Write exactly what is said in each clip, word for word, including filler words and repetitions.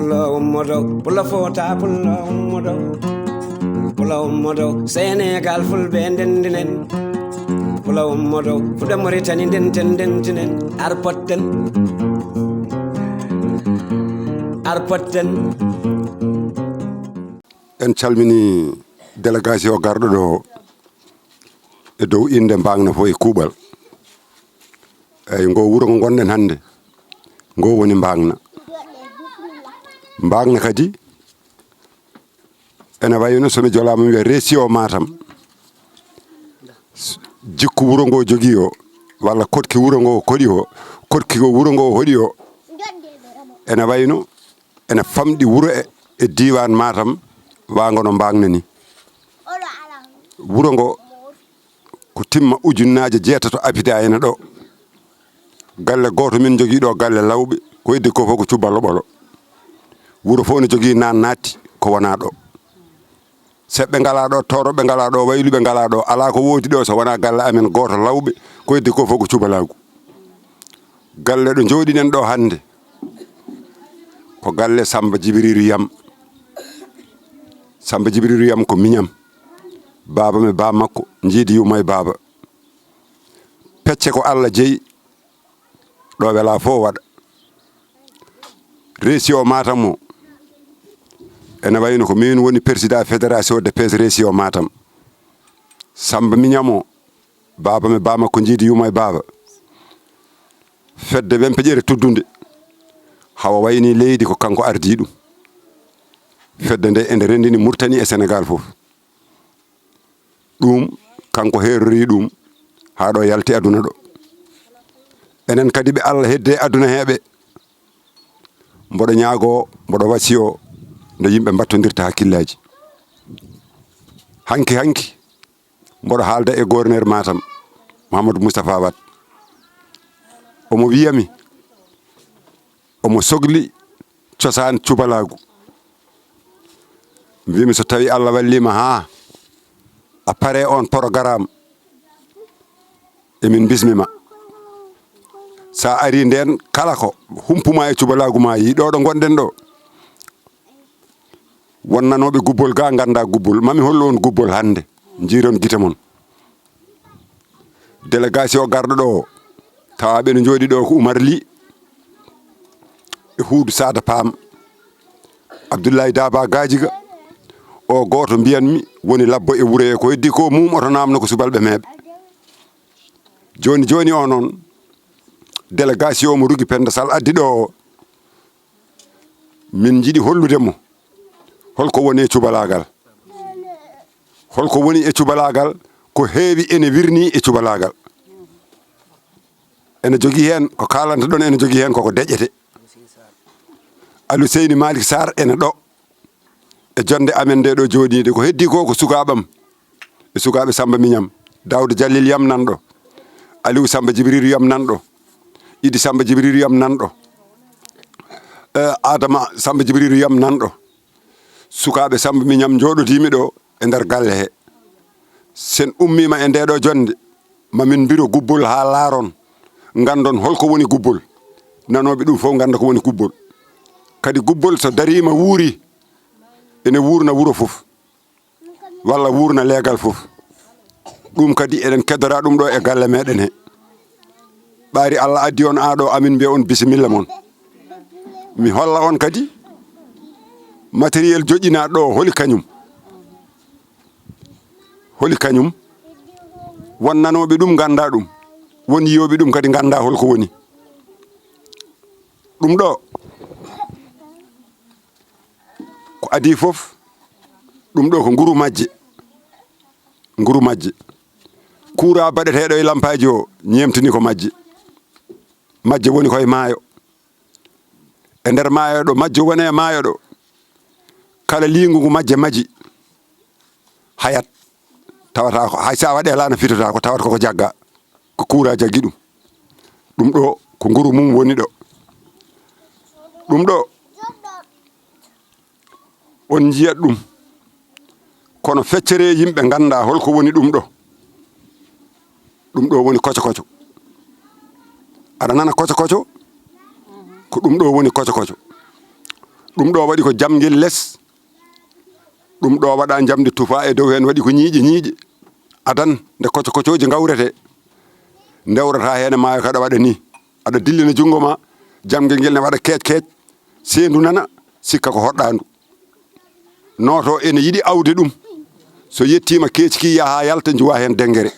Pulo ummodo, pulo fota, pulo ummodo. Pulo ummodo, Senegal fulɓe ndendinen. Pulo ummodo, fuɗa Mauritanie ndenten ndentinen. Arpotten. Arpotten. En calmini délégation garɗo ɗo e dow innde Mbagna fof e kuuɓal. Eyyi, ngo wuro ngo ngonɗen hannde, ngo woni Mbagna. Mbagna kadi ene wayno, so mi jolaama, mi wiya région Matam. S-, jikku wuro ngo jogii o, walla koɗki wuro ngo koɗi o, koɗki ko wuro ngo hoɗi o, ene wayno ene famɗi wuro e, e diiwaan Matam, waango no Mbagna ni. Wuro ngo ko timma ujunnaaje jeetato abida ene ɗo. Galle gooto min jogii ɗo, galle Lawɓe, ko heddi ko fof ko cubalo ɓolo. Wuro fof ne jogii naan naatti ko wonaa ɗo. Seɓɓe ngalaa ɗo, tooroɓe ngalaa ɗo, wayluɓe ngalaa ɗo, alaa ko woodi ɗo so wonaa galle amen gooto Lawɓe, ko heddi ko fof ko cubalaagu. Galle ɗo njooɗiɗen ɗo hannde, ko galle Samba Jibiriru Yam. Samba Jibiriru Yam ko miñam. Baaba me ba makko, njiidi yumma e baaba. Pecce ko Allah jeyi, ɗo welaa fof waɗa. Région Matam o, ene wayno ko min woni président fédération de pêche région Matam. Samba miñam o, baaba me ba makko, njiidi yumma e baaba. Fedde Wempeƴere Tuddunde, hawa wayni leydi ko kanko ardii ɗum. Fedde nde ene renndini Mauritanie e Sénégal fof. Ɗum kanko heerori ɗum haa ɗo yalti aduna ɗo. Enen kadi ɓe Allah hedde aduna heeɓe, mboɗo ñaago, mboɗo wasiyo nde yimɓe mbattondirta hakkillaaji. Hanki hanki, mboɗo haalda e gouverneur Matam, Mouhamadou Moustapha Wade. Omo wiyami, omo sogli cosaan cubalaagu. Mbimi, so tawi Allah wallima haa a pare on programme, emin bismima. Sa ari nden, kala ko humpuma e cubalaagu ma, yi ɗo ɗo ngonɗen ɗo, won nanooɓe gubbol ga, ngannda gubbol. Mami hollu on gubbol hannde, njiiron gite mon. Délégation garɗo ɗo o, tawa ɓe no njooɗi ɗo ko Oumar Ly e Huudu Sada Pam, Abdoulaye Daba Gajiga, o gooto mbiyanmi woni labbo e wuro he, ko heddi ko mum oto namno ko subalɓe meeɓe. Joni joni o noon, délégation mo Rugi Penda Sall addi ɗo o, min njiɗi hollude mo holko woni e cubalaagal. Holko woni e cubalaagal? Ko heewi ene wirni e cubalaagal. Ene jogii heen ko kaalanta ɗon, ene jogii heen koko deƴƴete. Aliou Seyni Malick Sarr ene ɗo e jonnde amen nde ɗo jooɗiinde. Ko heddi ko, ko sukaaɓam e sukaaɓe Samba Miñam, Daouda Jalil Yam nan ɗo, Aliou Samba Jibrilu Yam nan ɗo, Idi Samba Jibrilu Yam nan ɗo, eh, Adama Samba Jibrilu Yam nan ɗo. Sukaaɓe Samba Miñam njooɗodiimi ɗo e nder galle he. Sen ummiima e nde ɗo jonnde, ma min mbiro gubbol haa laaron, nganndon holko woni gubbol. Nanooɓe ɗum fof ngannda ko woni gubbol. Kadi gubbol so dariima wuuri, ene wuurna wuro fof, walla wuurna leegal fof. Ɗum kadi eɗen keddora ɗum ɗo e galle meɗen he. Ɓaari Allah addi on haa ɗo, amin mbiya on bisimilla mon. Mi holla on kadi matériel joƴƴinaaɗo ɗo, holi kañum? Holi kañum? Won nanooɓe ɗum ngannda ɗum, won yiyooɓe ɗum kadi ngannda holko woni. Ɗum ɗo ko adii fof, ɗum ɗo ko nguru majje, nguru majje. Kuura baɗeteeɗo e lampaaji o ñeemtini ko majje. Majje woni koye maayo. E nder maayo ɗo majje woni e maayo ɗo, kala liingu ngu majje maji, hayat. Tawata ko hay sa waɗe laana fitata ko, tawata koko jagga, ko kuura jaggi ɗum. Ɗum ɗo ko nguru mum woni ɗo. Ɗum ɗo on njiyat ɗum, kono feccere yimɓe ngannda holko woni ɗum ɗo. Ɗum ɗo woni koco koco. Aɗa nana koco koco? Ko ɗum ɗo woni koco koco. Ɗum ɗo waɗi ko jamngel les. Ɗum ɗo waɗa njamndi tufa e dow heen, waɗi ko ñiiƴe ñiiƴe. Adan nde koco kocooji ngawrete. Ndewrata heen e maayo kaɗa waɗa ni. Aɗa dillina junngo ma, jamngel ngel ne waɗa keec keec. Seendu nana, sikka ko hoɗɗaandu. Nooto ene yiɗi awde ɗum. So yettiima keeci ki yaha yalta njuwa heen denngere.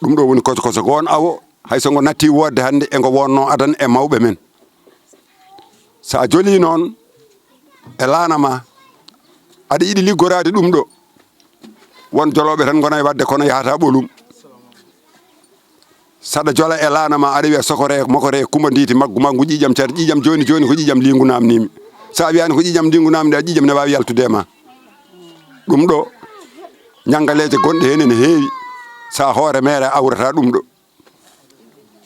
Ɗum ɗo woni koso koso. Ko on awo, hay so ngo natti woodde hannde, e ngo wonno adan e mawɓe men. So a joli noon e laana ma, aɗa yiɗi liggoraade ɗum ɗo, won jolooɓe tan ngona e waɗde kono yahata ɓolum. Saɗa jola e laana ma, aɗa wiya sokore mokore kumba ndiiti maggu maggu ƴiƴam car ƴiƴam jooni jooni ko ƴiƴam lingu namnimi. Sa wiyani ko ƴiƴam lingu namni a, ƴiƴam ne wawi yaltude e ma. Ɗum ɗo ñangaleeje gonɗe heen ene heewi. Sa hoore meere a awrata ɗum ɗo.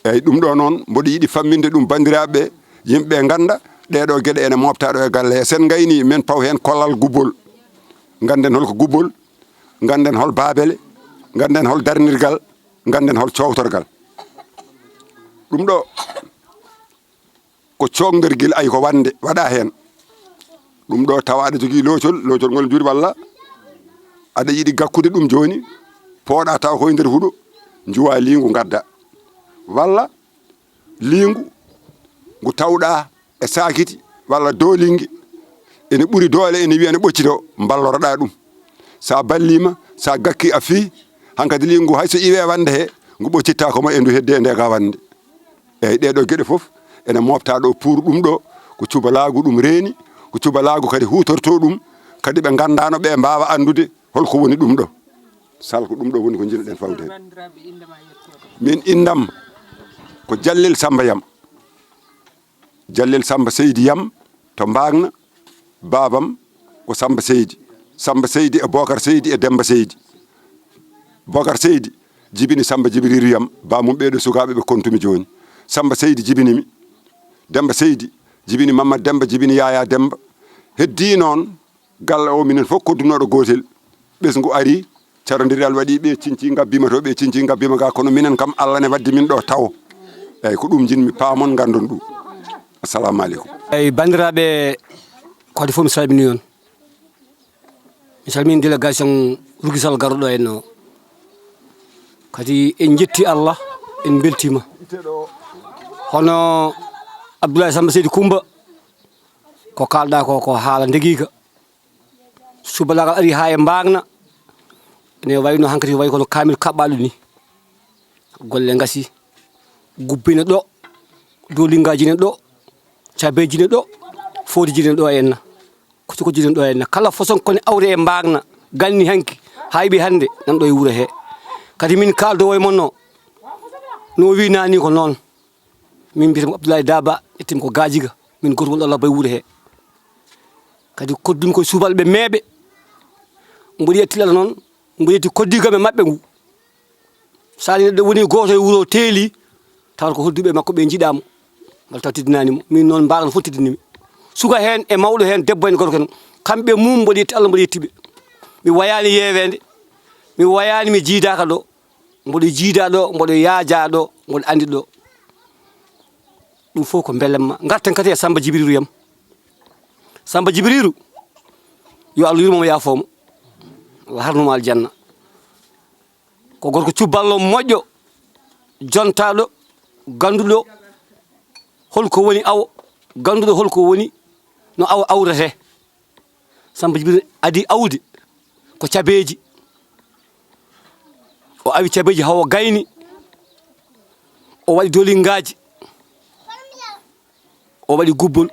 Eyyi, ɗum ɗo noon mboɗo yiɗi famminde ɗum banndiraaɓe, yimɓe ngannda ɗee ɗo geɗe ene mooɓta ɗo e galle he. Sen ngayni men paw heen kollal gubbol. Ngannden holko gubbol, ngannden hol baabele, ngannden hol darnirgal, ngannden hol cowtorgal. Ɗum ɗo ko coŋndergel, ay ko wande waɗa heen. Ɗum ɗo tawa aɗa jogii loocol, loocol ngol njuuri walla aɗa yiɗi gakkude ɗum jooni, pooɗa tawa koye nder huɗo, njuwa liingu ngadda. Walla liingu ngu tawɗa e saakiti walla doolinnge, ene ɓuri doole, ene wiya ene ɓoccito, mballoroɗa ɗum. Sa ballima, sa gakki a fii, hankadi liingu ngu hay so iwe wande he, ngu ɓoccitta ko ma e ndu hedde e nde ga wande. Eyyi, ɗee ɗo geɗe fof ene mooɓta ɗo pour ɗum ɗo, ko cubalaagu ɗum reeni, ko cubalaagu kadi huutorto ɗum, kadi ɓe nganndaano ɓe mbaawa anndude holko woni ɗum ɗo. Sal ko ɗum ɗo woni ko njiɗnoɗen fawde heen. Min inndam ko Jallel Samba Yam. Jallel Samba Seydi Yam to Mbaagna, baabam ko Samba Seydi. Samba Seydi e Bookar Seydi e Demba Seydi. Bookar Seydi jibini Samba Jibriiru Yam, baamum ɓeeɗo sukaaɓe ɓe kontumi jooni. Samba Seydi jibini mi. Demba Seydi jibini Mamad Demba, jibini Yaya Demba. Heddii noon galle o minen fof koddunooɗo gootel. Ɓesngu ari, carondiriral waɗi, ɓe cinci ngabbima to, ɓe cinci ngabbima ga, kono minen kam Allah ne waddi min ɗo tawo. Eyyi, ko ɗum jinmi paamon, nganndon ɗum. Assalamu aleykum. Eyyi, banndiraaɓe, ko adii fof mi salmini on. Mi salmini délégation rugisal garɗo en o. Kadi en njetti Allah, en mbeltima. Hono Abdoulaye Samba Seydi Coumba, ko kalɗa ko, ko haala ndegiika. Subalaagal ari haa e Mbaagna, ene wayno hankadi wayi kono kaamil kaɓɓaaɗo ni. Golle ngasi, gubbine ɗo, doolinngaji ne ɗo, cabeeji ne ɗo, foodiji ne ɗo e enna, kocokoji ne ɗo e enna. Kala façon kone awre e Mbaagna, ganni hanki, haa heɓi hannde, nan ɗo e wuro he. Kadi min kaaldowo e mon no, no wi nani ko noon. Min mbiyetee ko Abdoulaye Daba, ƴettii mi ko Gaajiga, min gooto wonɗo Allah Bay wuuro he. Kadi koddumi koye subalɓe meeɓe, mboɗo yetti Allah noon, mboɗo yetti koddigal e maɓɓe ngu. So neɗɗo woni gooto e wuro teeli, tawata ko hodduɓe makko ɓe njiɗaa mo, walla taw teddinaani mo. Min noon Mbaagna fof teddini mi. Suka heen e mawɗo heen, debbo heen, gorko heen, kamɓe mum mboɗo yetti Allah, mboɗo yetti ɓe. Mi wayaani yeeweende, mi wayaani mi jiidaaka ɗo, mboɗo jiidaa ɗo, mboɗo yaajaa ɗo, mboɗo anndi ɗo. Ɗum fof ko mbelemma. Ngarten kadi e Samba Jibriiru Yam. Samba Jibriiru, yo Allah yurmo mo, yaafoo mo. Allah harnu mo aljanna. Ko gorko cuballo moƴƴo, jontaaɗo, gannduɗo holko woni awo, gannduɗo holko woni no awo awretee. Samba Jibril adii awdi ko cabeeji. O awi cabeeji haa o gayni. O waɗi doolinngaji. O waɗi gubbol.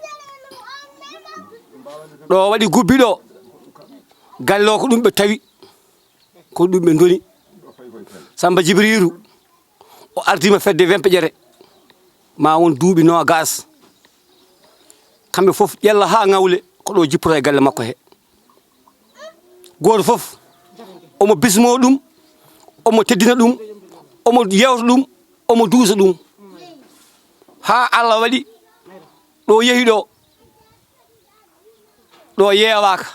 Ɗo o waɗi gubbi ɗo, galle o ko ɗum ɓe tawi. Ko ɗum ɓe ndoni. Samba Jibriiru, o ardiima fedde Wempeƴere, ma won duuɓi noogas. Kamɓe fof ƴella haa ŋawle, ko ɗo jippoto e galle makko he. Gooto fof, omo bismoo ɗum, omo teddina ɗum, omo yeewta ɗum, omo duusa ɗum. Haa Allah waɗi ɗo yehi ɗo, ɗo yeewaaka.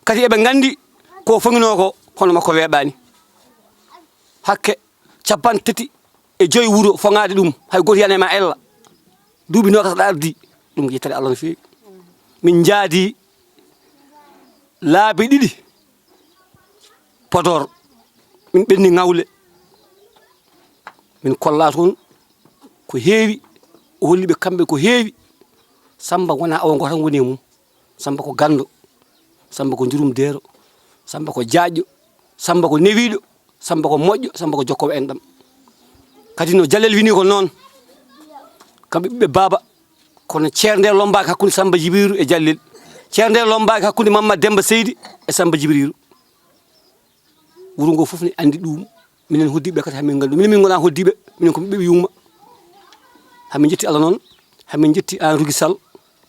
Kadi eɓe nganndi ko foŋinoo ko, kono makko weeɓaani. Hakke cappanɗe tati e joyi wuro foŋaade ɗum, hay gooto yiyaani e ma ella. Duuɓi noogas aɗa ardi, Ɗum ko yettade Allah no feewi. Min njaadi laabi ɗiɗi Podor, min ɓenni Ŋawle. Min kolla toon ko heewi, o holli ɓe kamɓe ko heewi. Samba wonaa oon gooto tan woni e mum. Samba ko ganndo, Samba ko njurum deero, Samba ko jaajɗo, Samba ko newiiɗo, Samba ko moƴƴo, Samba ko jokkoowo enɗam. Kadi no Jalel wini ko noon, kamɓe ɓiɓɓe baaba, kono ceernde lombaaki hakkunde Samba Jibriiru e Jalel. Ceernde lombaaki hakkunde Mamma Demba Seydi e Samba Jibriiru. Wuro ngo fof ne anndi ɗum. Minen hoddiiɓe kadi, hamin ngandu, minen min ngonaa hoddiiɓe, minen ko ɓiɓɓe yuumma. Hamin njetti Allah noon, hamin njetti aan Rugi Sall,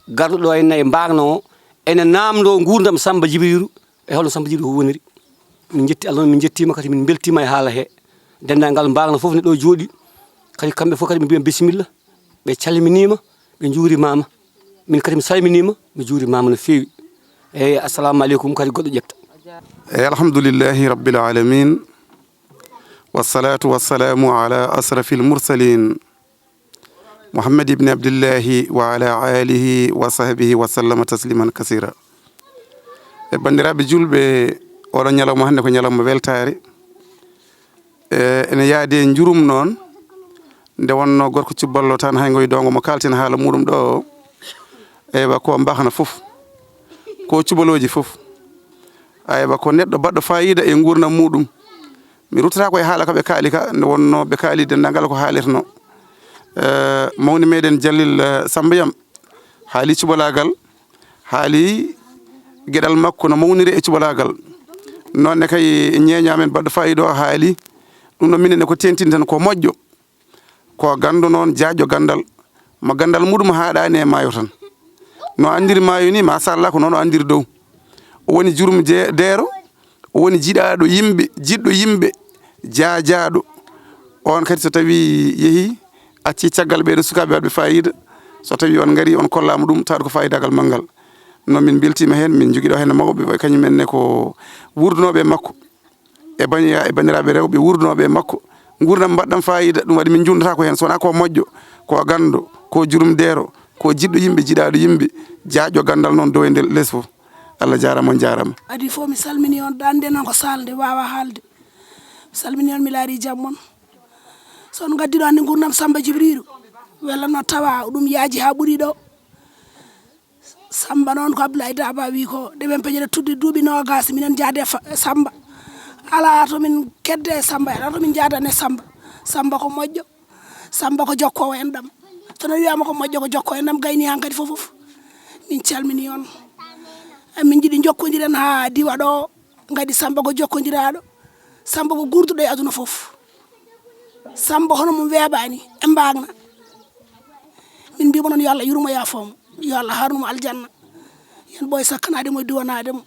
garɗo ɗo henna e mbaagna o, ene naamndo nguurndam Samba Jibriiru, e holno Samba Jibriiru woniri. Min njetti Allah noon, min njettiima kadi, min mbeltiima e haala he. Denndaangal mbaagna fof ne ɗo jooɗi, kadi kamɓe fof kadi min mbiya bisimilla. Ɓe calminiima, ɓe njuurimaama. Min kadi mi salminiima, mi juurimaama no feewi. Eeyi, assalamu aleykum, kadi goɗɗo ƴetta. Eeyi, alhamdulillahi rabbil alamin. Wassalatu wassalamu ala asrafil mursalin, Muhammad ibn Abdillahi wa ala alihi wa sahbihi wa sallama tasliman kasira. E banndiraaɓe julɓe, oɗo ñalawma hannde ko ñalawma weltaare. E, ene yaadi e njurum noon, nde wonnoo gorko cubballo tan hay ngoy doongo mo kaalten haala muuɗum ɗo o. Eywa, ko mbahna fof, ko cubalooji fof. Aywa, ko neɗɗo baɗɗo faayiida e nguurndam muuɗum. Mi ruttata ko e haala ka ɓe kaali ka, nde wonnoo ɓe kaali denndaangal ko haalirnoo. Eh, mawni meɗen Jalil, eh, Samba Yam, haali cubalaagal, haali geɗal makko no mawniri e cubalaagal. Noon ne kay ñeeño amen baɗɗo faayiida o haali. Ɗum ɗo minen ne ko teeŋtini tan ko moƴƴo. Ko ganndo noon, jaajɗo ganndal, mo ganndal muɗum haaɗaani e maayo tan. No anndiri maayo ni, machallah, ko noon o anndiri dow. O woni jurum je-, deero, o woni jiɗaaɗo yimɓe, jiɗɗo yimɓe, jaajaaɗo. On kadi so tawii yehii, accii caggal ɓeeɗo sukaaɓe waɗɓe faayiida, so tawii on ngarii, on kollaama ɗum, tawata ko faayidaagal manngal. No min mbeltiima heen, min njogii ɗo heen mawɓe, kañum en ne ko wuurdunooɓe e makko. E bani-, e banndiraaɓe rewɓe wuurdunooɓe e makko, nguurndam mbaɗɗam faayiida, ɗum waɗi min njuulndataa ko heen, so wonaa ko moƴƴo, ko ganndo, ko jurum deero, ko jiɗɗo yimɓe, jiɗaaɗo yimɓe, jaajɗo ganndal noon dow e nder les fof. Allah jaaraama, on jaaraama. Adii fof, mi salminii on, ɗaande noon ko saalde, waawaa haalde. Mi salminii on, mi laarii jam mon. So on ngaddii ɗo hannde nguurndam Samba Jibriiru, wella no tawa ɗum yaaji haa ɓuri ɗo. Samba noon ko Abdoulaye Daba wi ko, ɗe ɓen peƴere tudde duuɓi noogas, minen njaade fa-, Samba. Alaa to min kedde e Samba, alaa to min njaadani e Samba. Samba ko moƴƴo, Samba ko jokkoowo enɗam. So no wiyaama ko moƴƴo, ko jokkoowo enɗam, gayni hankadi fof fof. Min calminii on. Min njiɗi njokkondiren haa diwa ɗo. Ngadi Samba ko jokkondiraaɗo, Samba ko guurduɗo e aduna fof. Samba hono mum weeɓaani e mbaagna. Min mbiima noon yo Allah yurmo yaafoo mo, yo Allah haarnu mo aljanna. Yen ɓooy sakkanaade mo e duwanaade mo.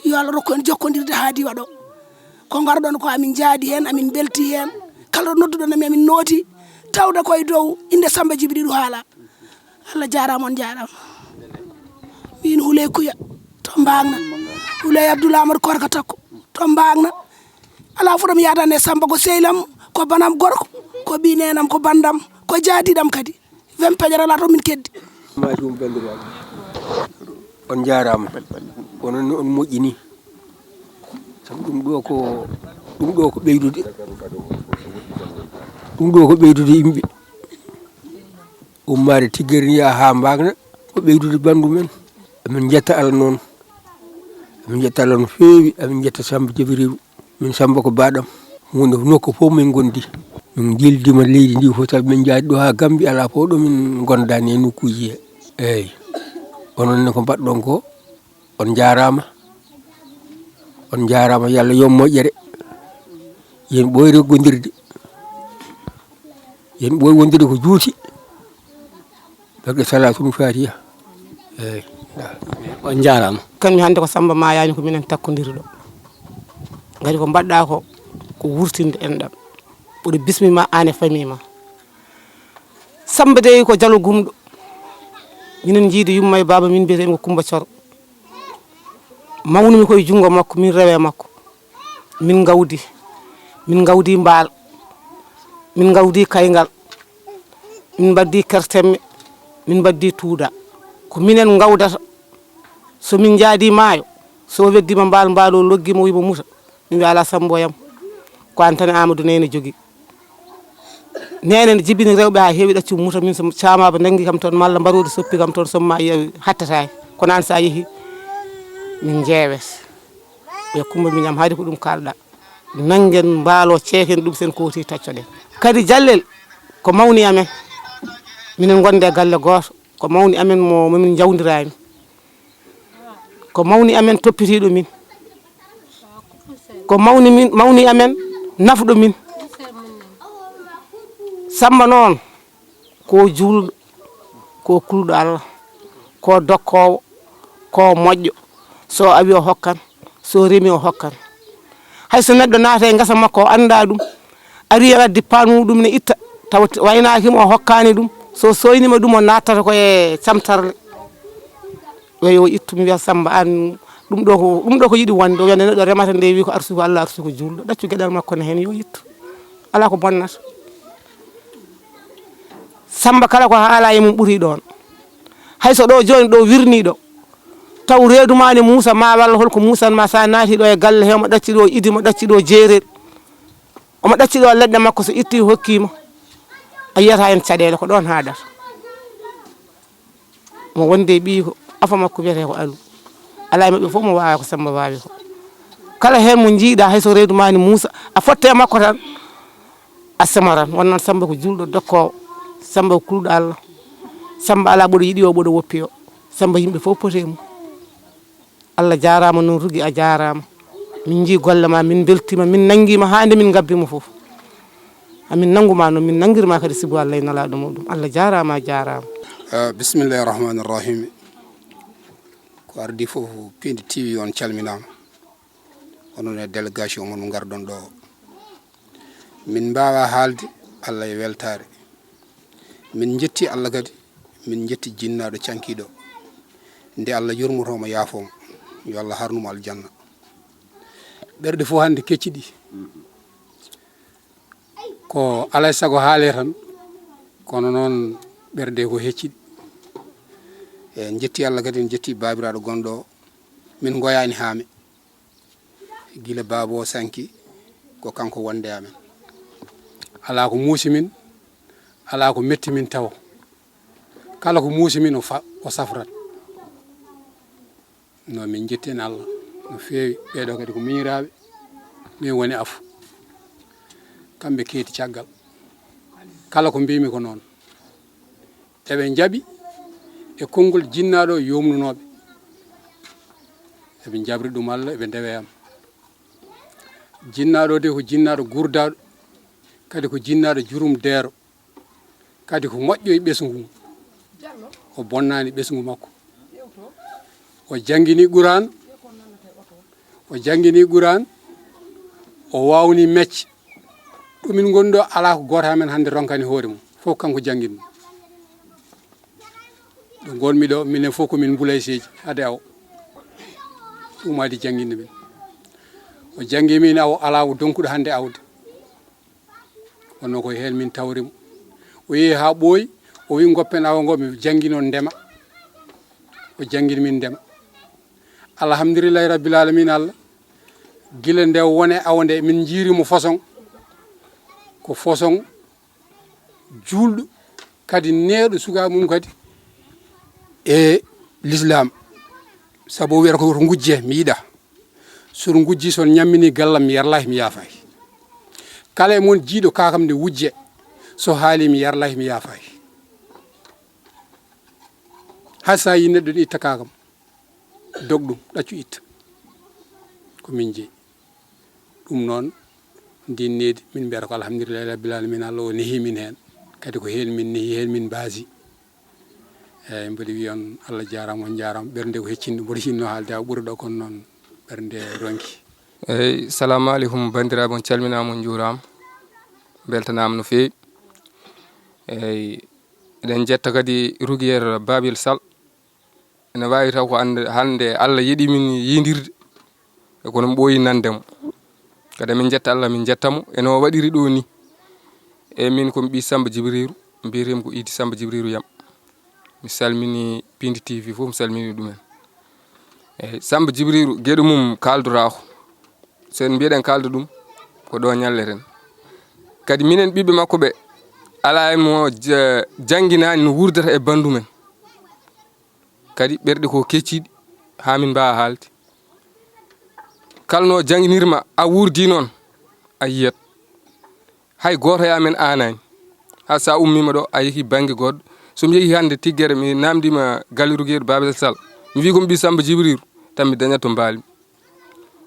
Yo Allah rokku en jokkondirde haa diwa ɗo. Ko ngarɗon ko amin njaadi heen, amin mbeltii heen. Kala ɗo nodduɗon amin, amin nooti tawde koye dow innde Samba Jibriilu haala. Allah jaaraama, on njaaraama. Min Huley Kuya to Mbaagna. Huley Abdoul Amadou Korka Takko to Mbaagna. Alaa fof ɗo mi yaadani e Samba, ko sehil am, ko banam gorko, ko ɓii neenam, ko banndam, ko jaadiiɗam kadi. Wem peƴere alaa to min keddi. Maa ɗum banndiraaɓe. On njaaraama. Onon ne on moƴƴini. Sabu ɗum ɗo ko, ɗum ɗo ko ɓeydude. Ɗum ɗo ko ɓeydude yimɓe. Ummaade Tiggere ni yaha haa Mbaagna, ko ɓeydude banndum en. Emin njetta Allah noon. Emin njetta Allah no feewi, emin njetta Samba Jibriilu. Min Samba ko baaɗam. Huunde nokku fof min ngondi. Min njiildiima leydi ndi fof, sabu min njaadi ɗo haa Gambi, alaa fof ɗo min ngondaani e nokkuuji he. Eeyi. Onon ne ko mbaɗɗon ko, on njaaraama. On njaaraama, yo Allah yoɓ moƴƴere. Yen ɓooy reggondirde. Yen ɓooy wondude ko juuti. Barke Salaatul Faatiha. Eeyi. On njaaraama. Kan mi hannde ko Samba maayaani, ko minen takkondirɗo. Ngati ko mbaɗɗaa ko, ko wurtinde enɗam. Mboɗo bismiima aan e famille ma. Samba dey ko jalo gumɗo. Minen njiidi yumma e baaba, min mbiyetee ko Kumba Coro. Mawnumi ko e junngo makko, min rewe makko. Min ngawdi, min ngawdi mbaal, min ngawdi kayngal, min mbaɗdi kertemme, min mbaɗdi tuuda. Ko minen ngawdata. So min njaadi maayo, so o weddima mbaal, mbaal o loggima, o wima muta, min mbiya ala Sambo yam, ko an tan e Amadou Nene jogi. Nene ne jibini rewɓe ha heewi, ɗacci muta, min so camaba nangi kam toon malla mbaroodi soppi kam toon, somma yeewi hattata e. Kono an sa yeehi, min jeewes. Ɓe Kumba Miñam, hari ko ɗum kalɗa. Nanngen mbaalo, ceeken ɗum, sen kooti taccoɗen. Kadi Jallel ko mawni amen. Minen ngonde e galle gooto. Ko mawni amen mo, mo min njawndiraani. Ko mawni amen toppitiiɗo min. Ko mawni min, mawni amen nafɗo min. Samba noon ko juulɗo, ko kulɗo Allah, ko dokkoowo, ko moƴƴo. So awi o hokkan, so remi o hokkan. Hay so neɗɗo naata e ngesa makko, o anndaa ɗum, ari o waddi paan mum ɗum ne itta, tawa waynaaki mo, o hokkaani ɗum. So soynima ɗum, o nattata ko e camtarle. Yo, yo ittu, mi wiya Samba, an ɗum ɗo ko, ɗum ɗo ko yiɗi wonde. O wiya nde neɗɗo remata nde, wi ko arsugo Allah, arsugo juulɗo. Ɗaccu geɗal makko ne heen, yo ittu. Alaa ko bonnata. Samba kala ko haala e mum ɓuri ɗoon. Hay so ɗo jooni ɗo wirni ɗo, taw reedu ma ne muusa ma walla holko muusan ma, sa naati ɗo e galle he, omo ɗacci ɗo idi, mo ɗacci ɗo jeerel, omo ɗacci ɗo leɗɗe makko, so itti hokkima, a yiyata heen caɗeele, ko ɗoon haadata. Mo wonde e ɓiyi ko afa makko wiyetee ko Alu. Alaa e maɓɓe fof mo waawa ko Samba waawi ko. Kala heen mo njiiɗa hay so reedu ma ne muusa, a fotte e makko tan, a semaran. Wonnan Samba ko juulɗo dokkoowo, Samba ko kulɗo Allah. Samba alaa ɓoɗo yiɗi o, ɓoɗo woppi o. Samba yimɓe fof pote e mum. Allah jaaraama noon, Rugi a jaaraama. Min njii golle ma, min mbeltiima, min nanngiima haa nde min ngabbima fof. Amin nannguma noon, min nanngirma kadi sibu Allah e nalaaɗo muɗum. Allah jaaraama, a jaaraama. Ah, bismillahi rahmani rahim. Ko ardi fof, Pindi T V on calminaama. Onon e délégation mon ngarɗon ɗo. Min mbaawa haalde, Allah e weltaare. Min njetti Allah kadi, min njetti jinnaaɗo cankiiɗo. Nde Allah yurmoto mo, yaafo mo. Yo Allah harnu mo aljanna. Ɓerɗe fof hannde kecciɗi. Ko alaa e sago haalee tan, kono noon ɓerɗe ko hecciɗi. En njetti Allah kadi, en njetti baabiraaɗo gonɗo o. Min ngoyaani haame. Gila baaba o sanki, ko kanko wonde amen. Alaa ko muusi min, alaa ko metti min tawo. Kala ko muusi min o fa-, o safrat. No min njetti en Allah no feewi. Ɓeeɗo kadi ko miñiraaɓe, min woni afu. Kamɓe keeti caggal. Kala ko mbimi ko noon. Eɓe njaɓi e konngol jinnaaɗo yomnunooɓe. Eɓe njabri ɗum Allah, eɓe ndewe am. Jinnaaɗo de ko jinnaaɗo gurdaaɗo, kadi ko jinnaaɗo jurum deero, kadi ko moƴƴo e ɓesngu mum. O bonnaani ɓesngu makko. O janngini Quraan, o janngini Quraan, o waawni mecce. Ɗo min ngoni ɗo, alaa ko gooto amen hannde ronkani hoore mum. Fof kanko janngini ɗum. Ɗo ngonmi ɗo, minen fof ko min mbulayseeji, hade awo. Ɗum adi jannginde min. O janngi min awo, alaa o donkuɗo hannde awde. Wonno ko heen min tawri mo. O yehi haa ɓooyi, o wi ngoppen awo ngo, mi janngino ndema. O janngini min ndema. Alhamdulillahi Rabbil Alamin Allah. Gila nde wone awo nde, min njiiri mo façon. Ko façon juulɗo, kadi neeɗo sukaaɓe mum kadi e l'islam. Sabu o wiyata ko woto ngujje, mi yiɗa. So ngujji, so ñammini gallam, mi yarlahi, mi yaafahi. Kala e mon jiiɗo kaakam nde wujje, so haali, mi yarlahi, mi yaafahi. Hay sa yi neɗɗo ne itta kaakam, dog ɗum, ɗaccu itta. Ko min jeyi. Ɗum noon, ndin needi, min mbiyata ko alhamdulillahi rabbil alamin, Allah o nehi min heen. Kadi ko heen min nehi, heen min mbaasi. Eeyi, mboɗo wiya on, Allah jaaraama, on njaaraama. Ɓernde ko heccindo, mboɗo hinno haalde haa ɓuri ɗo, kono noon ɓernde ronki. Eeyi, salaamu aleykum, banndiraaɓe, on calminaama, on njuuraama, mbeltanaama no feewi. Eeyi, eɗen njetta kadi Rugiyeer Babil Sall. Ene waawi taw ko annde, hannde Allah yiɗi min yiydirde, e kono mi ɓooyi nande mo. Kadi min njetta Allah, min njetta mo, e no o waɗiri ɗo ni. E min ko mi ɓii Samba Jibriiru, mbiyetee-mi ko Idi Samba Jibriiru Yam. Mi salmini Pindi T V fof, mi salmini ɗumen. Eyi, Samba Jibriiru, geɗo mum kaaldoraako. So en mbiyeɗen kaalda ɗum, ko ɗo ñalleten. Kadi minen ɓiɓɓe makko ɓe, alaa e mo ja-, jannginaani no wurdata e banndum en. Kadi ɓerɗe ko kecciɗi haa min mbaawa haalde. Kala no jannginirma a wurdi noon, a yiyat. Hay gooto e amen aanaani. Haa so a ummiima ɗo, a yehi bannge goɗɗo. So mi yehi hannde tiggere, mi naamndiima Galle Rugeeru Baabel Sal. Mi wii ko mi ɓii Samba Jibriiru, tan mi dañat to mbaali.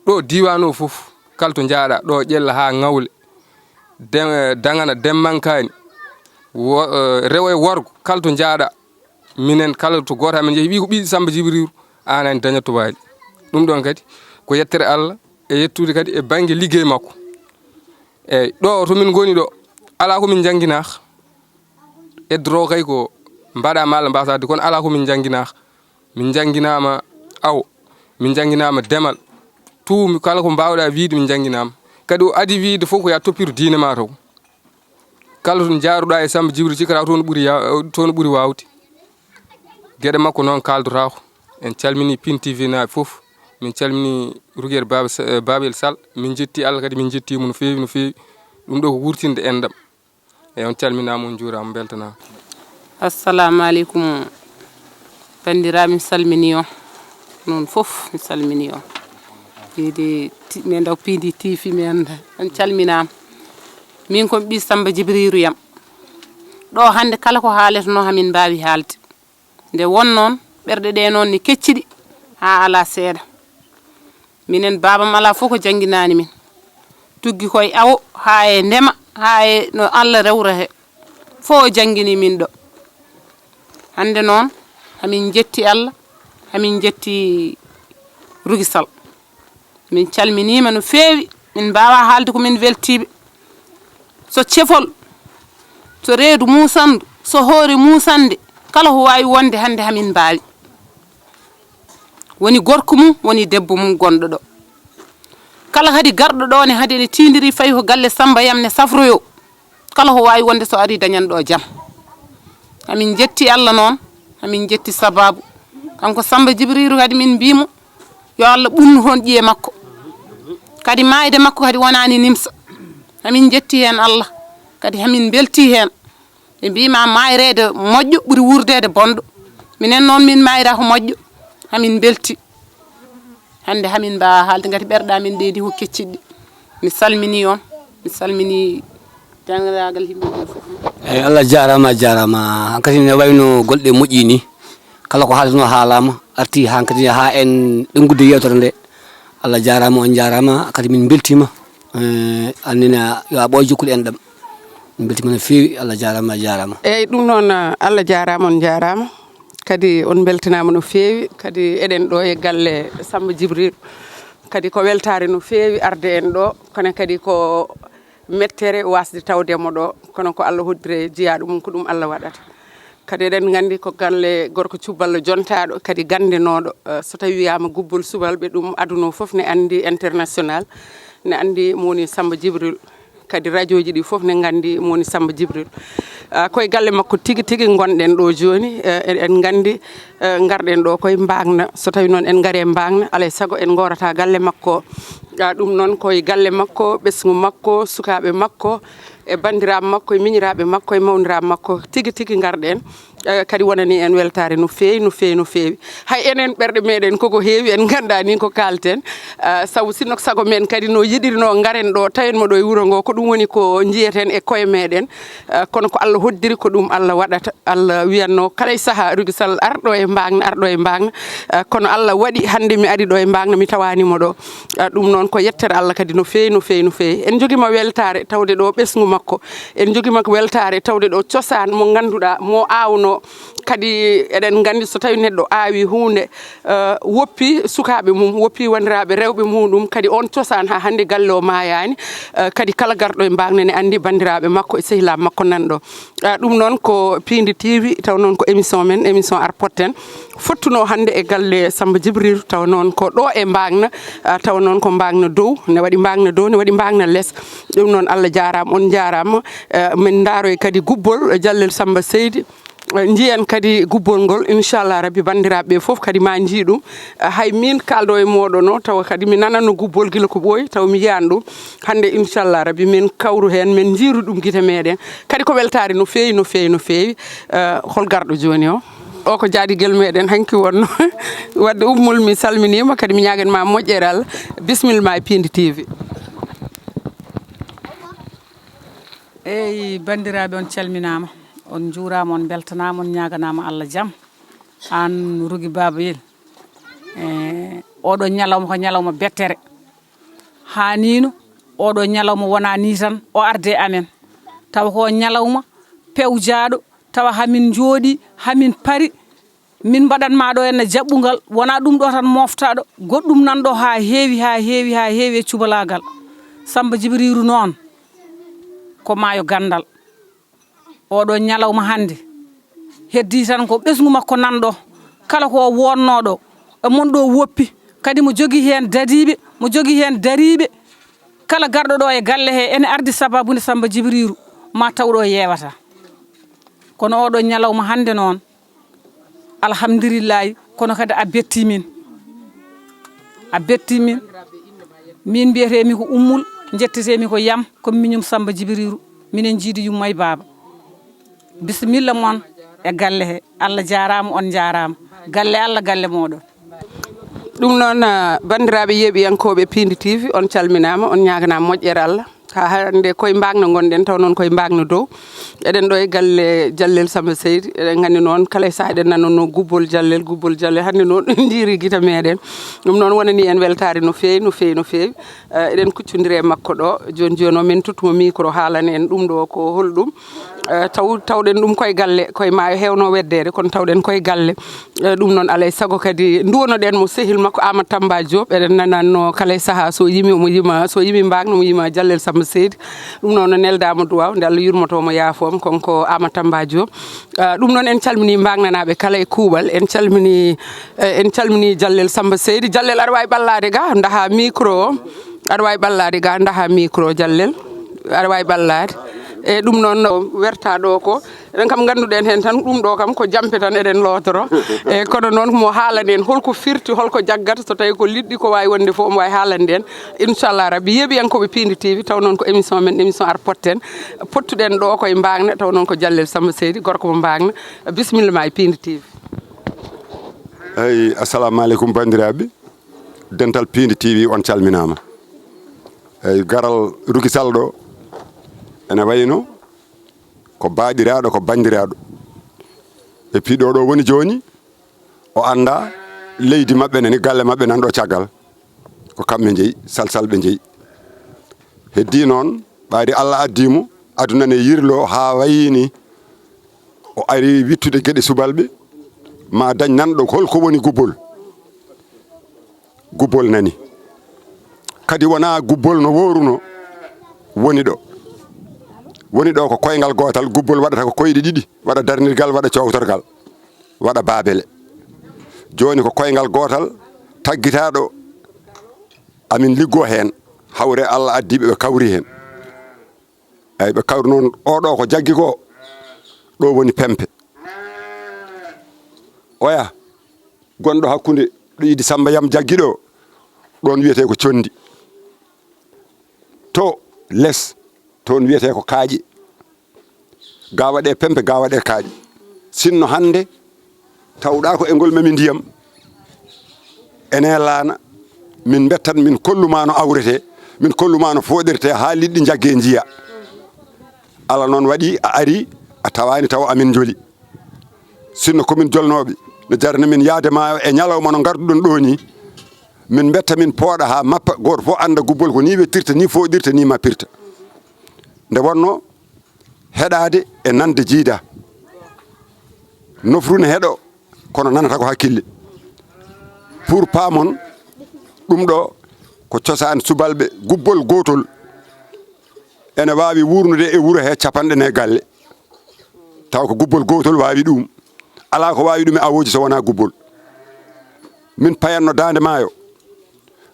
Ɗo diiwaan o fof, kala to njaaɗa, ɗo Ƴella haa Ŋawle, Dem-, Daŋana, Demmankaani, wo-, eh, rewo e worgo, kala to njaaɗa, minen kala to gooto amen yehi, wii ko ɓii Samba Jibriiru, aanaani dañat to mbaali. Ɗum ɗoon kadi ko yettere Allah e yettude kadi e bannge liggey makko. Eeyi, ɗo to min ngoni ɗo, alaa ko min njannginaaka. Eddoroo kay ko mbaɗaa malla mbasaade, kono alaa ko min njannginaaka. Min njannginaama awo, min njannginaama demal. Tout, mi, kala ko mbaawɗaa wiyde, min njannginaama. Kadi o adii wiyde fof ko yo a toppir diine ma taw. Kala to njaaruɗaa e Samba Jibril, cikkata toon ɓuri ya-, toon ɓuri waawde. Geɗe makko noon kaaldotaako. En calminii Pin T V naaɓe fof. Min calminii Rugeer Baaba S-, eh, Baabel Sal. Min njettii Allah kadi, min njettii mo no feewi, no feewi. Ɗum ɗo ko wuurtinde enɗam. Eyi, on calminaama, on njuuraama, mbeltanaama. Assalamu aleykum. Banndiraaɓe, mi salminii on. Noon fof, mi salminii on. Wiide ti-, min ndaw Pindi T V, min on calminaama. Min ko mi ɓii Samba Jibriiru yam. Ɗo hannde kala ko haaletenoo hamin mbaawi haalde. Nde won noon, ɓerɗe ɗe noon ne kecciɗi haa alaa seeɗa. Minen baabam alaa fof ko jannginaani min. Tuggi koye awo, haa e ndema, haa e no Allah rewra he. Fof o janngini min ɗo. Hannde noon, hamin njetti Allah, hamin njetti Rugi Sal. Min calminiima no feewi, min mbaawaa haalde ko min weltiiɓe. So cefol, so reedu muusandu, so hoore muusande, kala ko waawi wonde hannde hamin mbaawi. Woni gorko mum, woni debbo mum gonɗo ɗo. Kala kadi garɗo ɗo ne hade ne tiindiri fayi ko galle Samba yam ne safroyo. Kala ko waawi wonde so arii dañan ɗo jam. Hamin njetti Allah noon, hamin njetti sabaabu. Kanko Samba Jibriiru kadi min mbiimo, yo Allah ɓunnu toon ƴiye makko. Kadi maayde makko kadi wonaani nimsa. Hamin njetti heen Allah, kadi hamin mbeltii heen. Ɓe mbiima maayreede moƴƴo ɓuri wuurdeede bonɗo. Minen noon min maayra ko moƴƴo, hamin mbelti. Hannde hamin mbaawa haalde ngati ɓerɗe amin ɗe di ko kecciɗi. Mi salminii on, mi salminii denndaangal yimɓe ɓe fof. Eyi, Allah jaaraama, a jaaraama. Hankadi ne wayno golle moƴƴi ni. Kala ko haalduno haalaama, arti hankadi haa en ɓenngude yeewtere nde. Allah jaaraama, on jaaraama, kadi min mbeltiima. Eh, annina yo a ɓooy jokkude enɗam. Min mbeltiima no feewi, Allah jaaraama, a jaaraama. Eyi, ɗum noon, Allah jaaraama, on jaaraama. Kadi on mbeltanaama no feewi. Kadi eɗen ɗo e galle Samba Jibril. Kadi ko weltaare no feewi arde en ɗo. Kono kadi ko mettere wasde tawde mo ɗo. Kono ko Allah hoddiri e jiyaaɗo mum, ko ɗum Allah waɗata. Kadi eɗen nganndi ko galle gorko cuballo jontaaɗo, kadi ganndenooɗo. Eh, so tawi wiyaama gubbol subalɓe, ɗum aduna o fof ne anndi, international ne anndi mo woni Samba Jibril. Kadi rajooji ɗi fof ne nganndi mo woni Samba Jibril. Ah, koye galle makko tigi tigi ngonɗen ɗo jooni. Eh, en, en nganndi, eh, ngarɗen ɗo koye Mbaagna. So tawi noon en ngarii Mbaagna, alaa e sago en ngoorata galle makko. Ah, ɗum noon koye galle makko, ɓesngu makko, sukaaɓe makko, e banndiraaɓe makko, e miñiraaɓe makko, e mawniraaɓe makko tigi tigi ngarɗen. Eh, kadi wonani en weltaare no feewi, no feewi, no feewi. Hay enen ɓerɗe meɗen koko heewi, en nganndaa ni ko kaalten. Eh, sabu sinno ko sago men kadi no yiɗirno ngaren ɗo, tawen mo ɗo e wuro ngo, ko ɗum woni ko njiyeten e koye meɗen. Eh, kono ko Allah hoddiri, ko ɗum Allah waɗata. Allah wiyanno kala e saha, Rugi Sal, ar ɗo e Mbaagna, ar ɗo e Mbaagna. Eh, kono Allah waɗi hannde mi ari ɗo e Mbaagna, mi tawaani mo ɗo. Eh, ɗum noon ko yettere Allah kadi no feewi, no feewi, no feewi. En njogiima weltaare tawde ɗo ɓesngu makko. En njogiima ko weltaare tawde ɗo cosaan mo ngannduɗaa, mo aawno. Kadi eɗen nganndi so tawi neɗɗo aawi huunde, eh, woppi sukaaɓe mum, woppi wanndiraaɓe rewɓe muɗum, kadi on cosaan haa hannde galle o maayaani. Eh, kadi kala garɗo e Mbaagna ne anndi banndiraaɓe makko e sehilaaɓe makko nan ɗo. Ah, ɗum noon ko Pindi T V, taw noon ko émission men, émission Arpotten. Fottuno hannde e galle Samba Jibril, taw noon ko ɗo e Mbaagna, ah, taw noon ko Mbaagna dow, ne waɗi Mbaagna dow, ne waɗi Mbaagna les. Ɗum noon Allah jaaraama, on jaaraama. Eh, min ndaaroy kadi gubbol, eh, Jallel Samba Seydi. Eh, njiyen kadi gubbol ngol, inchallah rabbi, banndiraaɓe ɓe fof kadi ma njii ɗum. Eh, hay min kaalɗo e mooɗon o, tawa kadi mi nananno gubbol gila ko ɓooyi, tawa mi yiyaani ɗum. Hannde, inchallah rabbi, min kawru heen, min njiiru ɗum gite meeɗen. Kadi ko weltaare no feewi, no feewi, no feewi. Eh, hol garɗo jooni o? O ko jaadigel meeɗen hanki wonno. Wadde Ummul, mi salminiima, kadi mi ñaagan ma moƴƴere Allah. Bisimilla ma e Piindi T V. Eyi, banndiraaɓe, on calminaama, on njuuraama, on mbeltanaama, on ñaaganaama Allah jam. Aan Rugi Babayel, e, oɗo ñalawma ko ñalawma bettere. Haaniino oɗo ñalawma wona ni tan o arde e amen. Tawa ko ñalawma pewjaaɗo, tawa hamin njooɗi, hamin pari, min mbaɗan ma ɗo henna jaɓɓungal, wona ɗum ɗo tan moftaɗo, goɗɗum nan ɗo ha heewi, ha heewi, ha heewi e cubalaagal. Samba Jibriiru noon, ko maayo ganndal. Oɗo ñalawma hannde, heddi tan ko ɓesngu makko nan ɗo. Kala ko o wonno ɗo, e mon ɗo woppi, kadi mo jogii heen dadiiɓe, mo jogii heen dariiɓe. Kala garɗo ɗo e galle he, ene ardi sababu nde Samba Jibriiru, ma taw ɗo yeewata. Kono oɗo ñalawma hannde noon, alhamdulillahi, kono kadi a betti min. A betti min. Min mbiyetee mi ko Ummul, njettetee mi ko Yam, ko miñum Samba Jibriiru. Minen njiidi yumma e baaba. Bisimilla mon e galle he. Allah jaaraama, on njaaraama. Galle Allah, galle mooɗon. Ɗum noon, ah, banndiraaɓe yeeɓiyankooɓe Piindi T V, on calminaama, on ñaaganaama moƴƴere Allah. Haa hannde koye mbaagna ngonɗen, taw noon koye mbaagna dow. Eɗen ɗo e galle Jallel Samba Seydi. Eɗen nganndi noon, kala e sahaa eɗen nanonno gubbol Jallel, gubbol Jallel. Hannde noon, njiiri gite meeɗen. Ɗum noon wonani en weltaare no feewi, no feewi, no feewi. Eh, eɗen kuccondiri e makko ɗo. Jooni, jooni o, min tottu mo micro, haalana en ɗum ɗo ko holɗum. Eh, taw-, tawɗen ɗum koye galle, koye maayo heewno weddeede, kono tawɗen koye galle. Eh, ɗum noon, alaa e sago kadi nduwanoɗen mo sehil makko Amadou Tamba Diop. Eɗen nananno kala e sahaa so yimi omo yima, so yimi mbaagna omo yima Jallel Samba Seydi. Ɗum noon, o neldaama duwaaw, nde Allah yurmoto mo, yaafo mo, kanko Amadou Tamba Diop. Eh, ɗum noon, en calminii mbaagnanaaɓe kala e kuuɓal. En calminii, eh, en calminii Jallel Samba Seydi. Jallel, aɗa waawi ɓallaade ga, ndaha micro o. Aɗa waawi ɓallaade ga, ndaha micro, Jallel. Aɗa waawi ɓallaade. E ɗum noon, no werta ɗo ko, enen kam ngannduɗen heen tan, ɗum ɗo kam ko jampe tan eɗen lootoro. E kono noon, mo haalana en holko firti, holko jaggata, so tawi ko liɗɗi, ko waawi wonde fof, omo waawi haalande en. Inchallah rabbi, yeeɓiyankooɓe Piindi T V, taw noon ko émission men, émission Ar Potten. Pottuɗen ɗo koye mbaagna, taw noon ko Jallel Samba Seydi, gorko mo mbaagna. Bisimilla ma e Piindi T V. Eyi, assalamu aleykum, banndiraaɓe. Dental Piindi T V, on calminaama. Eyi, garal Rugi Sall ɗo ene wayno ko baaɗiraaɗo, ko banndiraaɗo. E piɗo ɗo woni jooni, o annda leydi maɓɓe nani, galle maɓɓe nan ɗo caggal. Ko kamɓe njeyi, Sall Sall ɓe njeyi. Heddi noon, ɓayri Allah addi mo, aduna ne yirlo haa wayini. O ari wittude geɗe subalɓe, ma dañ nan ɗo holko woni gubbol. Gubbol nani. Kadi wona gubbol no woruno woni ɗo. Woni ɗo ko koyngal gootal, gubbol waɗata ko koyɗe ɗiɗi, waɗa darnirgal, waɗa cowtorgal, waɗa baabele. Jooni ko koyngal gootal taggitaaɗo amin liggo heen. Hawre Allah addi ɓe, ɓe kawri heen. Eyi, ɓe kawri noon, oɗo ko jaggi ko, ɗo woni Pempe. Oya, gonɗo hakkunde ɗo Idi Samba Yam jaggi ɗo, ɗon wiyetee ko Conndi. To les, toon wiyetee ko Kaaƴe. Ga waɗe Pempe, ga waɗe Kaaƴe. Sinno hannde tawɗa ko e ngol mami ndiyam, ene laana, min mbettan, min kolluma no awrete, min kolluma no foɗirte haa liɗɗi njagge njiya. Ala noon waɗi a ari, a tawaani taw amin njoli. Sinno ko min jolnooɓe, no jarani min yahde maayo e ñalawma no ngarduɗon ɗo ni, min mbetta, min pooɗa haa mappa, gooto fof annda gubbol ko ni wettirta, ni foɗirta, ni mappirta. Nde wonno heɗaade e nande jiida. Nofru ne heɗo, kono nanata ko hakkille. Pour paamon, ɗum ɗo ko cosaan subalɓe, gubbol gootol ene waawi wuurnude e wuro he capanɗe nayi galle. Taw ko gubbol gootol waawi ɗum. Alaa ko waawi ɗum e awooji so wonaa gubbol. Min payanno Daande Maayo,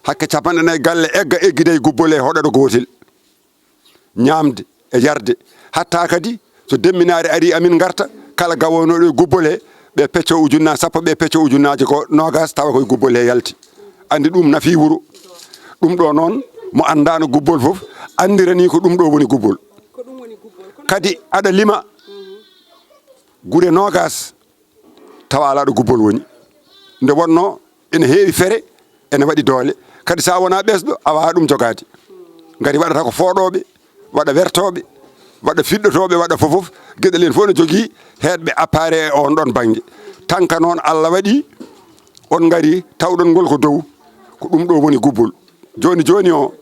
hakke capanɗe nayi galle egga eggida e gubbol e hoɗoɗo gootel. Ñaamde e yarde. Hatta kadi so demminaare ari, amin ngarta, Kala gawonooɗo e gubbol he, ɓe pecco ujunnaaji sappo, ɓe pecco ujunnaaji ko noogas, tawa koye gubbol he yalti. Anndi ɗum nafi wuro. Ɗum ɗo noon, mo anndaano gubbol fof, anndiranii ko ɗum ɗo woni gubbol. Kadi aɗa lima gure noogas, tawa alaa ɗo gubbol woni. Nde wonnoo ene heewi fere, ene waɗi doole. Kadi so a wonaa ɓesɗo, a waawaa ɗum jogaade. Ngati waɗata ko fooɗooɓe, waɗa wertooɓe, waɗa fiɗɗotooɓe, waɗa fof fof. Geɗel heen fof ne jogii heedɓe appareil e oon ɗoon bannge. Tan ka noon Allah waɗi on ngari tawɗon ngol ko dow, ko ɗum ɗo woni gubbol. Jooni jooni o,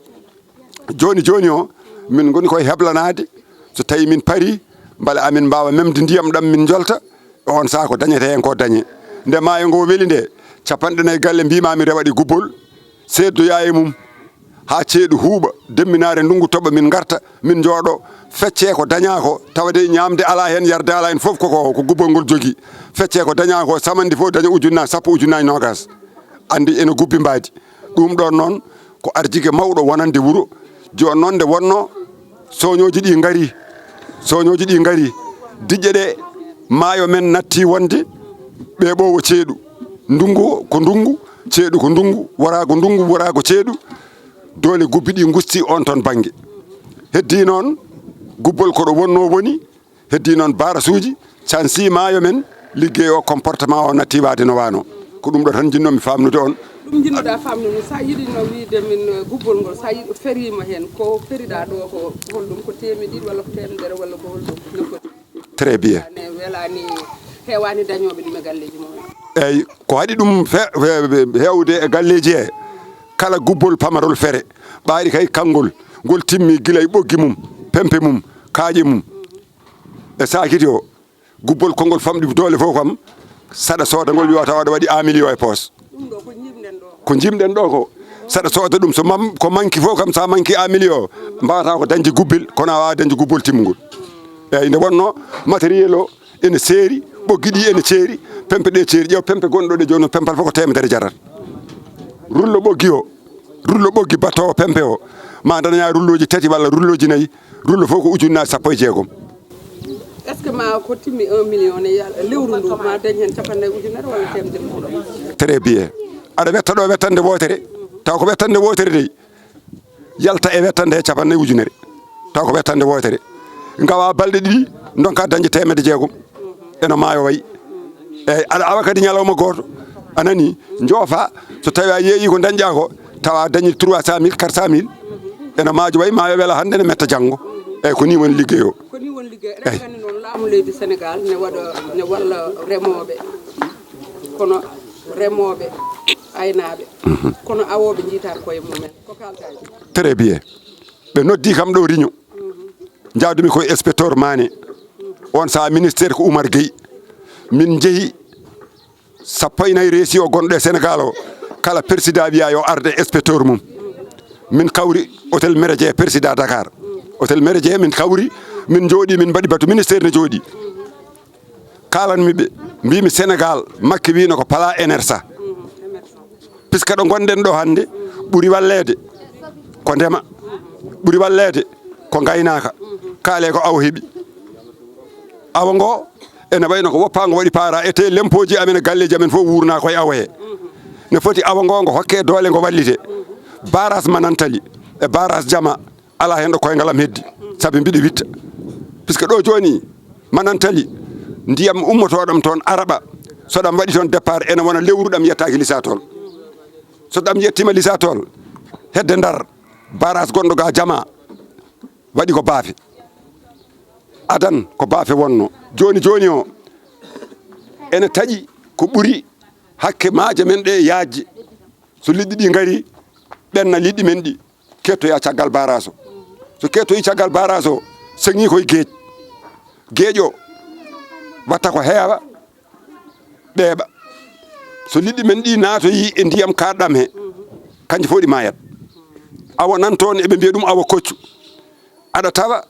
jooni jooni o, min ngoni koye heblanaade. So tawii min parii, mbele amin mbaawa memde ndiyam ɗam min njolta, e oon sahaa ko dañetee heen ko dañee. Nde maayo ngo weli nde, capanɗe nayi galle mbiimaa mi rewaɗi gubbol, seeddoyaa e mum, haa ceeɗu huuɓa, demminaare ndunngu toɓa min ngarta, min njooɗo, feccee ko dañaa ko, tawde ñaamde alaa heen, yarde alaa heen, fof ko, ko, ko gubbol ngol jogii. Feccee ko dañaa ko, samandi fof daña ujunnaaji sappo, ujunnaaji noogas. Anndi ene gubbi mbaadi. Ɗum ɗoon noon ko arjike mawɗo wonande wuro. Jooni noon nde wonnoo sooñooji ɗi ngari, sooñooji ɗi ngari, diƴƴe ɗe maayo men natti wonde ɓe ɓoowo ceeɗu. Ndunngu ko ndunngu, ceeɗu ko ndunngu, woraago ndunngu, woraago ceeɗu. Doole gubbi ɗi ngusti oon toon bannge. Heddii noon gubbol ko ɗo wonnoo woni, heddii noon barasuuji, cansi maayo men, liggey o, comportement o natti waade no waano. Ko ɗum ɗo tan njinnoomi faamnude on. Ɗum njiɗnoɗaa faamnude, so a yiɗino wiyde min, eh, gubbol ngol, so a yiɗi feriima heen, ko feriɗaa ɗo ko holɗum, ko teemedde ɗiɗi walla ko teemedere walla ko holɗum no foti? Très bien. Ne welaani, heewaani dañooɓe ɗum e galleeji mum en. Eyi, ko waɗi ɗum fe-, fe-, heewde e galleeji he, kala gubbol pamarol fere, ɓaari kay kanngol, ngol timmi gila e ɓoggi mum, pempe mum, kaaƴe mum. E saakiti o, gubbol konngol famɗi doole fof kam, saɗa sooda ngol, yo taw aɗa waɗi un million e poos. Ɗum ɗo ko njimɗen ɗo. Ko njimɗen ɗo ko, saɗa sooda ɗum, so mam-, ko manki fof kam, so a manki un million, mbaawata ko dañde gubbil, kono a waawaa dañde gubbol timmungol. Eeyi, nde wonnoo matériel o ene seeri, ɓoggi ɗi ene ceeri, pempe ɗe ceeri. Ƴeew pempe gonɗo ɗe jooni, pempal fof ko teemedere jarata. Rullo ɓoggi o, rullo ɓoggi battoowo pempe o, ma daña rullooji tati walla rullooji nayi, rullo fof ko ujunnaaji sappo e jeegom. Est-ce que ma ko timmi un million ne yal-, lewru ndu, ma dañ heen capanɗe nayi ujunere walla teemedere fuɗo? Très bien. Aɗa wetta ɗo wettande wootere, taw ko wettande wootere dey, yalta e wettande he capanɗe nayi ujunere, taw ko wettande wootere. Ngawa balɗe ɗiɗi, ndonka dañde teemedde jeegom. Eno maayo wayi. Eeyi, aɗa awa kadi ñalawma gooto, a nani, njoofa, so tawi a yeeyi ko dañɗa ko, tawa a dañi trois cent mille, quatre cent mille, eno maajo wayi, maayo wela hannde, ne metta janngo. Eeyi, ko ni woni liggey o. Ko ni woni liggey. Eeyi. Eɗen nganndi noon, laamu leydi Senegaal ne waɗa, ne walla remooɓe, kono remooɓe, aynaaɓe, kono awooɓe njiytaako koye mumen. Ko kaalɗaa? Très bien. Ɓe noddi kam ɗo réunion. Njaadumi ko e inspecteur Mané. On sahaa ministère ko Oumar Gueye. Min njehi sappo e nayi région gonɗo e Senegaal o. Kala président wiya yo arde inspecteur mum. Min kawri hôtel Méridien, président Dakar. Hôtel Méridien min kawri, min njooɗi, min mbaɗi batu, ministère ne jooɗi. Kaalanmi ɓe, mbimi Senegaal, Makki wino ko pala N R S A. Puisque ɗo ngonɗen ɗo hannde, ɓuri walleede ko ndema, ɓuri walleede ko ngaynaaka. Kaale ko awo heɓi. Awo ngo ene wayno ko woppaango waɗi paara, ete lempooji amen e galleeji amen fof wuurna koye awo he. Ne foti awo ngo, ngo hokke doole, ngo wallite. Barrage Manantali e barrage Jama, alaa heen ɗo koyngal am heddi, sabi mbiɗo witta. Puisque ɗo jooni, Manantali, ndiyam ummotooɗam toon araɓa, so ɗam waɗi toon départ, ene wona lewru ɗam yettaaki Lisatol. So ɗam yettiima Lisatol, hedde Ndar, barrage gonɗo ga Jama, waɗi ko baafe. Adan ko baafe wonno. Jooni jooni o, ene taƴi ko ɓuri hakke maaje men ɗe yaajde. So liɗɗi ɗi ngari, ɓenna liɗɗi men ɗi, kettoya caggal barrage o. So kettoyi caggal barrage o, seŋi koye geej. Geej o watta ko heewa, ɓeeɓa. So liɗɗi men ɗi naatoyi e ndiyam kaaɗɗam he, kanji fof ɗi maayat. Awo nan toon, eɓe mbiya ɗum awo koccu. Aɗa tawa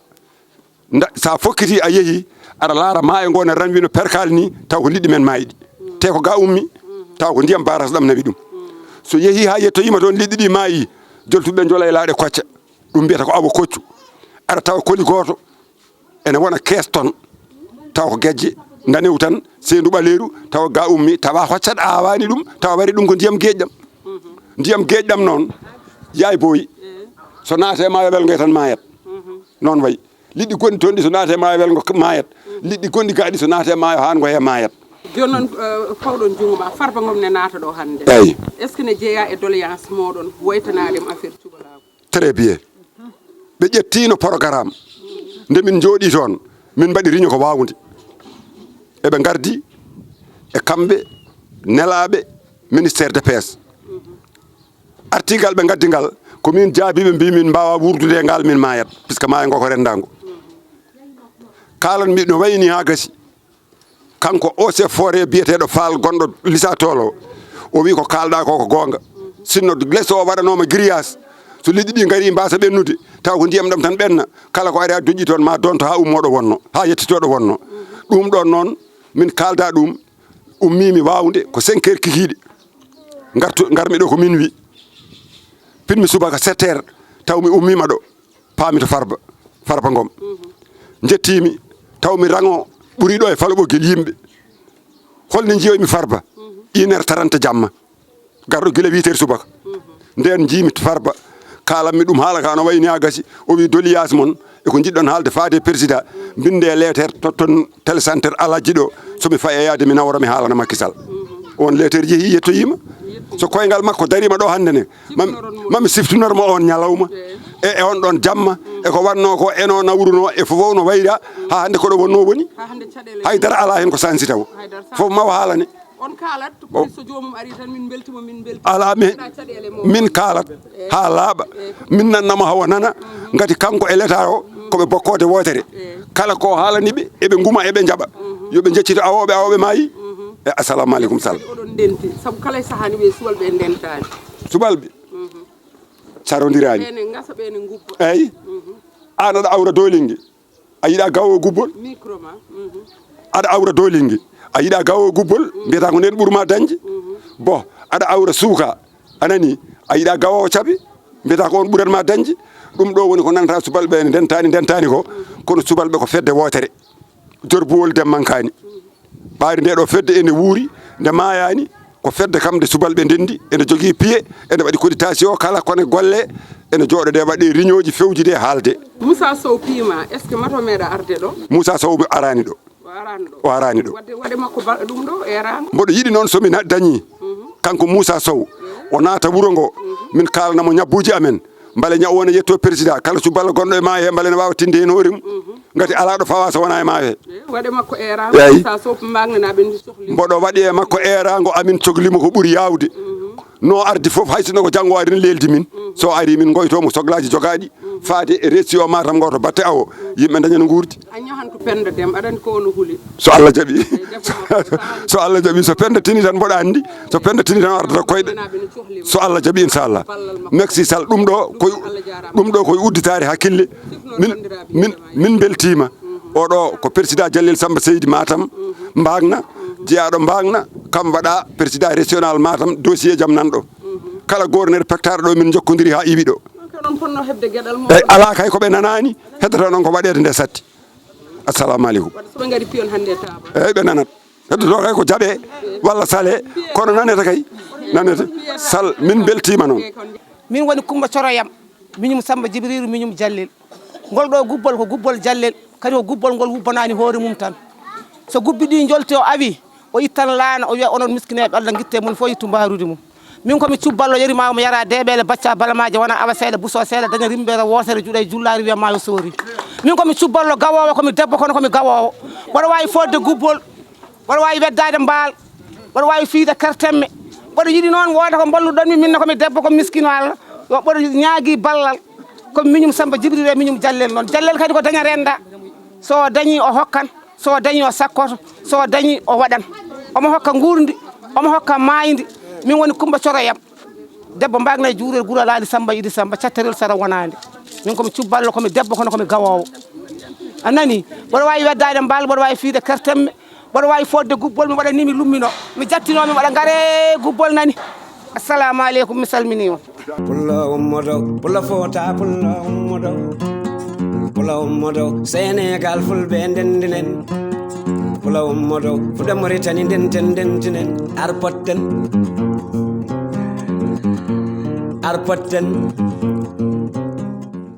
nda, sa fokkiti a yehi, aɗa laara maayo ngo ne ranwi no perkal ni, taw ko liɗɗi men maayɗi. Te ko ga ummi, taw ko ndiyam barrage ɗam nawi ɗum. So yehi ha yettoyima toon, liɗɗi ɗi maayi, joltuɓe njola e laaɗe kocca. Ɗum mbiyata ko awo koccu. Aɗa tawa koli gooto ene wona kees toon, taw ko gejje, Ndanewu tan, seendu ɓaleeru, tawa ga ummi, tawa hoccat awaani ɗum, tawa wari ɗum ko ndiyam geeƴɗam. Ndiyam geeƴɗam noon, yaay booyi, so naate maayo welngo tan maayat. Noon wayi. Liɗɗi gonɗi toon ɗi so naate maayo welngo maayat. Liɗɗi gonɗi ga ɗi so naate maayo haan ngo he maayat. Jooni noon, eh, pawɗon junngo ma, Farba Ngom ne naata ɗo hannde. Eeyi. Est-ce que ne jeyaa e doléance mooɗon waytanaade mo affaire cubalaagu? Très bien. Ɓe ƴettiino programme. Nde min njooɗii toon, min mbaɗi réunion ko waawnde. Eɓe ngardi e kamɓe nelaaɓe ministère de pêche. Artigal ɓe ngaddi ngal, ko min jaabiiɓe, mbi min mbaawa wuurdude e ngal, min maayat, puisque maayo ngo ko renndaango. Kaalan mi no wayni haa gasi. Kanko o chef forêt biyeteeɗo Faal gonɗo Lisa Toolo, o wi ko kaalɗa ko, ko goonga. Sinno les o waɗanooma grillage, so liɗɗi ɗi ngari mbaasa ɓennude, taw ko ndiyam ɗam tan ɓenna, kala ko ari haa doƴƴi toon ma donto haa ummoɗo wonno, haa yettitoɗo wonno. Ɗum ɗon noon, min kaalda ɗum, ummiimi waawnde ko cinq heures kikiiɗe. Ngartu, ngarmi ɗo ko minuit. Pinmi subaka sept heures, taw mi ummiima ɗo. Paami to Farba, Farba Ngom. Njettiimi, taw mi rango ɓuri ɗo e Falo Ɓoggel yimɓe. Holno njiyoymi Farba? Une heure trente jamma. Garɗo gila huit heures subaka. Ndeen njiimi Farba. Kaalanmi ɗum haala ka no wayni a gasi. O wi doléance mon e ko njiɗɗon haalde faade e président. Mbinde e leeter, totton télécentre Alhaji ɗo. So mi fayi e yaade mi nawra mi haalana Macky Sall. On leeter yehi yettoyiima. So koyngal makko dariima ɗo hannde ne. Mami, mami siftinor mo on ñalawma e, e on ɗon jamma e ko wannoo ko, eno nawrunoo e fof no wayra haa hannde ko ɗo wonnoo woni. Hay dara alaa heen ko sansi taw. Fof mawa haalane. On kaalat, ko so joomum ari tan, min mbeltima, min mbeltima. Alaa, min, min kaalat haa laaɓa. Min nannama hawa nana, ngati kanko e leta o ko ɓe bokkoode wootere. Kala ko haalani ɓe, eɓe nguma, eɓe njaɓa. Yo ɓe njeccito awooɓe, awooɓe maayi. E assalamu aleykum Sall. Oɗon ndenti, sabu kala e sahaa ni ɓe subalɓe ndentaani. Subalɓe? Carondiraani. Ɓe ne ngasa, ɓe ne ngubba. Eyi. Aan aɗa awra doolinnge, a yiɗa gawo gubbol? Micro ma. Aɗa awra doolinnge, a yiɗa gawo gubbol? Mbiyata ko nden ɓurma dañde. Bon, aɗa awra suuka, a nani, a yiɗa gawo cabi? Mbiyata ko on ɓuratma dañde. Ɗum ɗo woni ko nanata subalɓe ne ndentaani, ndentaani ko, kono subalɓe ko fedde wootere. Jorbuwol demmankaani. Ɓaari nde ɗo fedde ene wuuri, nde maayaani, ko fedde kam nde subalɓe ndenndi, ene jogii piye, ene waɗi cotisation kala kone golle, ene jooɗode waɗde riñooji, fewjide, haalde. Moussa Sow piima, est-ce que mato meeɗa arde ɗo? Moussa Sow mi araani ɗo. O araani ɗo. O araani ɗo. Waɗde, waɗde makko ba-, ɗum ɗo, eraango? Mboɗo yiɗi noon so mi na-, dañii, kanko Moussa Sow, o naata wuro ngo, min kaalana mo ñabbuuji amen. Mbale ñaw wona yetto président, kala suballa gonɗo e maayo he, mbale ne waawa tinde heen hoore mum. Ngati alaa ɗo fawa so wonaa e maayo he. Waɗe makko eeraango, eeyi. Sa sopp magnanaaɓe ndi sohli. Mboɗo waɗi e makko eeraango, amin cohli mo ko ɓuri yaawde. No ardi fof, hay sinno ko janngo o ari ne leeldi min. So ari min ngoyto mo soglaaji jogaaɗi, faade e resi o Matam ngo to batte awo. Yimɓe daña no nguurdi. A ñahantu Penda Dem, aɗa anndi ko ono huli. So Allah jaɓi. So Allah jaɓi, so Penda tini tan mboɗo anndi. So Penda tini tan o ardata koyɗe. So Allah jaɓi, inchallah. Merci Sall, ɗum ɗo koy, ɗum ɗo koye udditaare hakkille. Min, min, min mbeltiima. Oɗo ko président Jalel Samba Seydi Matam, Mbagna, jeyaaɗo Mbagna, kam waɗa président régional Matam, dossier jam nan ɗo. Kala gouverneur pectare ɗo min jokkodiri haa iwi ɗo. Ko non ponno heɓde geɗal mo. Eyi, alaa kay ko ɓe nanaani, heddata noon ko waɗeede nde satti. Assalamu aleykum. Waɗde so ɓe ngari piyon hannde e taaba. Eyi, ɓe nanat. Heddoto kay ko jaɓe walla sale, kono nanete kay. Nanete. Sall, min mbeltiima noon. Min woni Kumba Coroyam, miñum Samba Jibriiru, miñum Jallel. Ngol ɗo gubbol ko gubbol Jallel, kadi ko gubbol ngol wubbanaani hoore mum tan. So gubbi ɗi njolti o awi, o ittan laana, o wiya onon miskineeɓe Allah ngitte mum fof ittu mbaruudi mum. Min ko mi cubballo yeri ma omo yara deeɓeele bacca balamaaje wona awa seeɗa buso seeɗa daña rimbeere wootere juuɗa e jullaari wiya maayo soori. Min ko mi cubballo gawoowo, ko mi debbo kono ko mi gawoowo. Mboɗo waawi fodde gubbol, mboɗo waawi weddaade mbaal, mboɗo waawi fiyde kertemme. Mboɗo yiɗi noon wooda ko mballuɗon mi, min ne ko mi debbo ko miskino Allah. Yo mboɗo ñaagi ballal, ko miñum Samba Jibril e miñum Jallel noon. Jallel kadi ko daña renda. So o dañii o hokkan, so o dañii o sakkoto, so o dañii o waɗan. Omo hokka nguurndi, omo hokka maayndi. Min woni Kumba Coroyam. Debbo mbaagna e juurel gura laali Samba Idi Samba, catterel sara wonaande. Min ko mi cubballo, ko mi debbo kono ko mi gawoowo. A nani? Mboɗo waawi weddaade mbaal, mboɗo waawi fiyde kertemme, mboɗo waawi fodde gubbol, mi waɗa ni mi lummino. Mi jattinoo, mi waɗa ngare gubbol nani. Assalamu aleykum, mi salminii on. Pullo ummoto, pullo fota, pullo ummoto. Pullo ummoto, Senegal fulɓe ndendinen. Pula ummoɗo fuɗa Moritani ndenten ndentinen arpotten arpotten